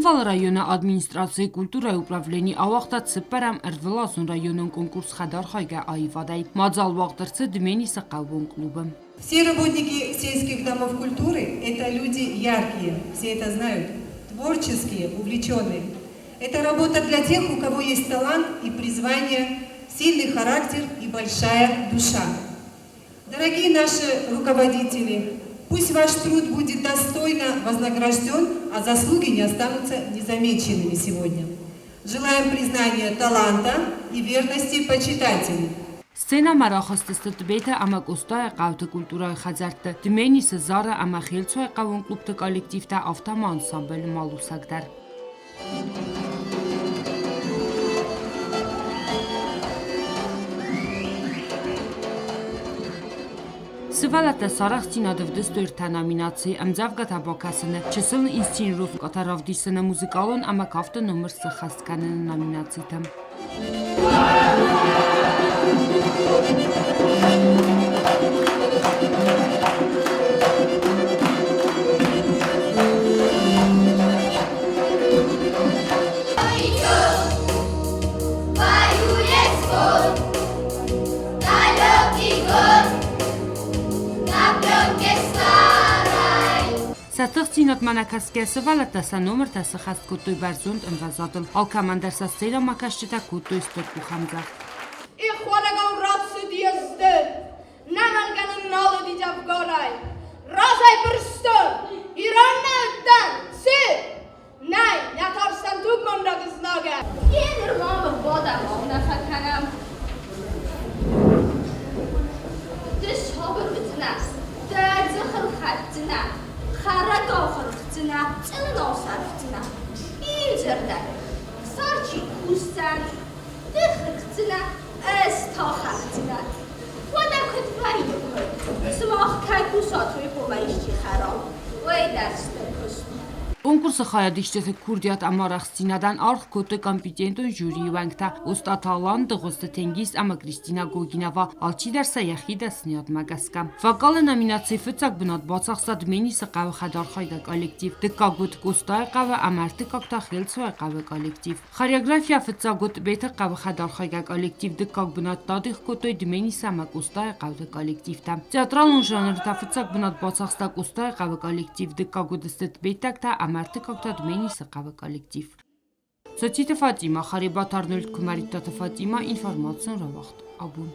Цхинвалы районы администрацийы культурӕйы управлени ауагъта цыппӕрӕм ӕрвылазон районон конкурс хӕдархайгӕ аивадӕй. Мадзал уагъд ӕрцыд Дменисы хъӕууон клубы. Все работники сельских домов культуры – это люди яркие, все это знают, творческие, увлеченные. Это работа для тех, у кого есть талант и призвание, сильный характер и большая душа. Дорогие наши руководители, пусть ваш труд будет достойно вознагражден, а заслуги не останутся незамеченными сегодня. Желаем признания таланта и верности почитателей. Сценӕмӕ рахызтысты Тъбеты ӕмӕ Къостайы хъӕуты культурӕйы хӕдзӕртты, Дменисы, Зары ӕмӕ Хелцуайы хъӕууон клубты коллективтӕ, афтӕ ма ансамбль Малусӕг дӕр. Сывӕллӕттӕ сӕ арӕхстдзинад ӕвдыстой ӕртӕ номинацийы: ӕмдзӕвгӕтӕ бакӕсыны, чысыл инсценировкӕтӕ равдисыны, музыкалон ӕмӕ кафты номыр сӕххӕст кӕныны номинацитӕм. Сӕ тыхдзинадмӕ нӕ кӕсгӕ сывӕллӕттӕ сӕ номыртӕ сыххӕст кодтой бӕрзонд ӕмвӕзадыл. Алкӕмӕн дӕр сӕ сценӕмӕ кӕсджытӕ кодтой стыр къухӕмдзӕгъд. Ихуарӕгау рацыди ӕзды, нӕ мӕнгӕнын нал уыди дзӕвгарӕй. Разӕй бырстон, ирон нӕ уыдтӕн, цы? Нӕй, нӕ тарстӕн тугмондаг знагӕн. Еныр ма мыггадӕмау нӕ фӕкӕнӕм. Ды сабыр уыдзынӕ, дӕ дзыхыл хӕцдзынӕ, хӕрӕгау хырхдзынӕ, цъылынау сӕрфдзынӕ. Иузӕрдӕ, цар чи кусдзӕн, ды хырхдзынӕ, ӕз та хӕрдзынӕн. Уӕдӕ куыд вӕййы, куыд? Сымах кӕй кусат, уый хъуамӕ исчи хӕра. Уый дӕр стыр куыст у. Конкурсы хайадисджыты курдиат ӕмӕ арӕхстдзинадӕн аргъ кодтой компетентон жюрийы уӕнгтӕ Остъаты Алан, Дыгъуызты Тенгиз ӕмӕ Кристина Гогинова, алчидӕр сӕ йӕхи дӕсныйадмӕ гӕсгӕ. Вокалы номинацийы фыццаг бынат бацахста Дменисы хъӕуы хӕдархайгӕ коллектив, дыккаг уыд Къостайы хъӕуы ӕмӕ ӕртыккаг та Хелцуайы хъӕуы коллектив. Хореографийӕ фыццаг уыд Тъбеты хъӕуы хӕдархайгӕ коллектив, дыккаг бынат дадих кодтой Дменисы ӕмӕ Къостайы хъӕуты коллективтӕ. Театралон жанры та фыццаг бынат бацахста Къостайы хъӕуы коллектив, дыккаг уыдысты тъбеттӕгтӕ ӕмӕ ӕртыккаг та Дменисы хъӕуы коллектив. Цоциты Фатимӕ, Харебаты Арнольд, Куымӕридтаты Фатимӕ, информацион рауагъд абон.